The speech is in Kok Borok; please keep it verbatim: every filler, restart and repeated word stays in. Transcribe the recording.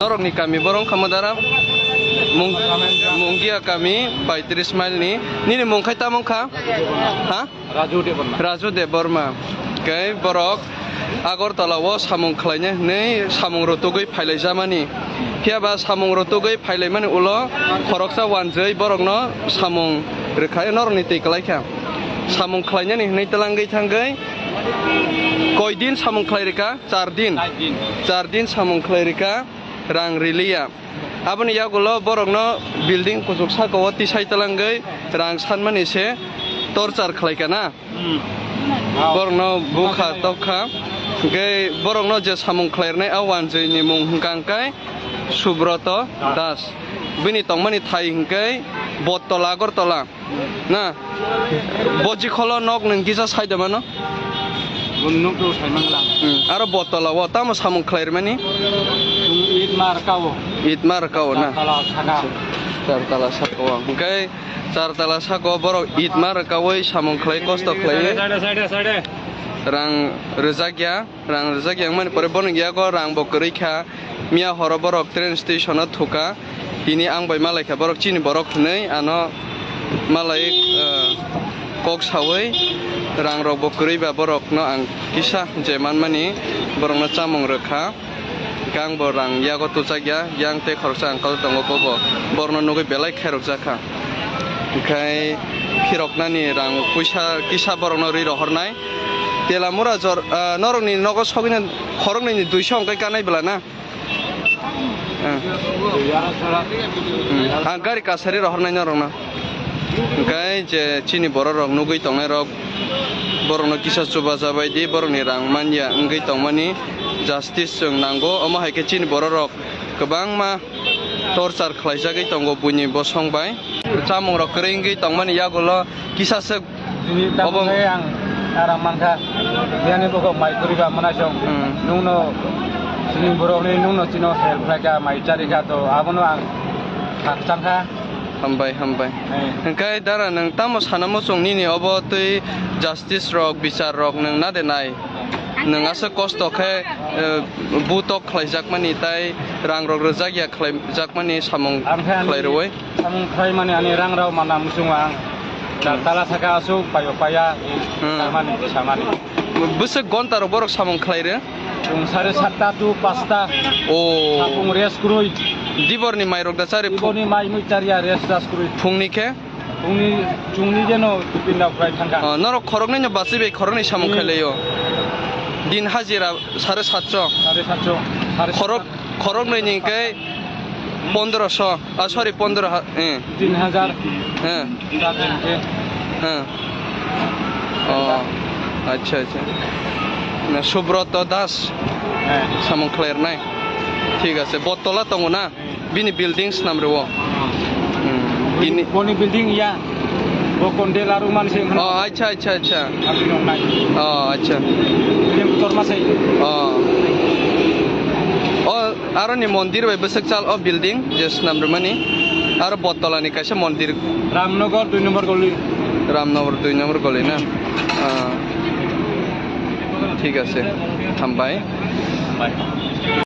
Norokni kami borok wngkha Madara, Mung-, Mungia kami, paitris mile ni. Nini mung khai tamo wngkha? Ha? Raju Debbarma. Raju Debbarma. Kei borok Agartala o samung khlaina hwnwi samung rwtugwi phailaijamani. Phiya ba samung rwtugwi phailaimani ulo khoroksa wanjwi borokno samung rwkha, norokni twi kwlaikha. Samung khlainani hwnwi twlangwi thangwi koi din samung khlai rwkha? Char din. Char din. Char din samung khlai rwkha, rang riliya. Aboni yagulo borokno building kuchuk saka o tisai twlangwi rang sanmani se torchar khlaikha na? Hmm. Borokno bukha tokha. Hwnkhe borokno je samung khlairwnai a wanjwini mung hwnkha hwnkhe Subroto Das. Bini tongmani thai hwnkhe Bottola, Agartala. Na? Boji kholo nok nwng kisa sai da mano? Boni nok to sai mangla. Hmm. Aro Bottola o tamo samung khlairmani? Chwng Eid mar kao. Eid mar kao na? Chartala saka. Chartala saka o. Hwnkhe Chartala saka o borok Eid mar kawi samung khlai, kosto khlai. Side, side, side. Rang rwjak ya. Rang rwjak ya wngmani pore bono yago rang bo kwrwi kha. Miya horo borok train station o thukha. Tini ang bai malai kha borok chini borok hwnwi ano malai, eh, kok sawi rang rok bo kwrwi ba borok no ang kisa je manmani borok no chamung rwkha. Khe ang bo rang yago tuchak ya, yang tei khoroksa uncle tongo, bo bo borok no nugwi belai khairok jak kha. Hwnkhe phiroknani rang puisa kisa borok no rwi rohornai. Tela mura jor, ah, norokni nogo sogwino khoroknwini duiso hwnkhe kanai bwla na? Hmm. Hmm. Ang gari kasari rohornai norokno. Hwnkhe je chini borok rok nugwi tongnai rok, borok no kisa chubacha bai di, borok ni rang manya wngwi tongmani justice chwng nango, omo hai khe chini borok rok kwbangma torchar khlaijagwi tongo buini bosong bai. Chamung rok kwrwi wngwi tongmani yagulo kisa swk Chini obo tamni ang aram mankha. Biyani bokok mai kwrwi ba mwnai song. Hmm. Nungno chini borokni nungno chino help khlaikha, mai charikha to abono ang khakchangkha. Hambai, hambai. Eh. Hwnkhe dara nwng tamo sana muchung nini obo twi justice rok, bichar rok nwng na de nai? Nwng aswk kosto khe, eh, butok khlaijakmani tai rang rok rwjak ya khlaijakmani samung Ang khe ani khlai rwui. Samung khlaimani ani rang rao mana muchungo ang. Hmm. Tala saka aswk paio paya, Hmm. samani, samani. Bwswk gonta rok borok samung khlai re? Chwng sare satta to pasta. O. Sapung rest kwrwi. Diborni mai rok da chari phu- Diborni mai mui chariya rest das kwrwi. Phungni khe? Phungni chungni jeno tipin da phrai thangkha. O, norok khoroknwi no bachwi bai khoroknwi samung Hmm. khlai laio. Din hajira sare satso. Sare satso. Sare Khorok satta. Khoroknwi ni hwnkhe pondroso, ah, sorry, pondro ha-, eh. Tin hajar. Eh. Satin ke. Eh. Oh, acha, acha. Na, Subroto Das. Eh. Samung khlairnai. Thik ase, Bottola tongo na? Eh. Bini building swnam rwo. Hmm. Bini Bini boni building ya. Bo kondel aru man se. Oh, acha, acha, acha. Abi nong nai. Oh, acha. Building kotor ma se. Oh. Oh, aroni mondir bai bwswk chal o building je swnam rwmani. Aro Bottola ni kaisa mondir. Ramnagar dui number goli. Ramnagar dui number goli na. Ah. Thik ase. Hambai. Hambai.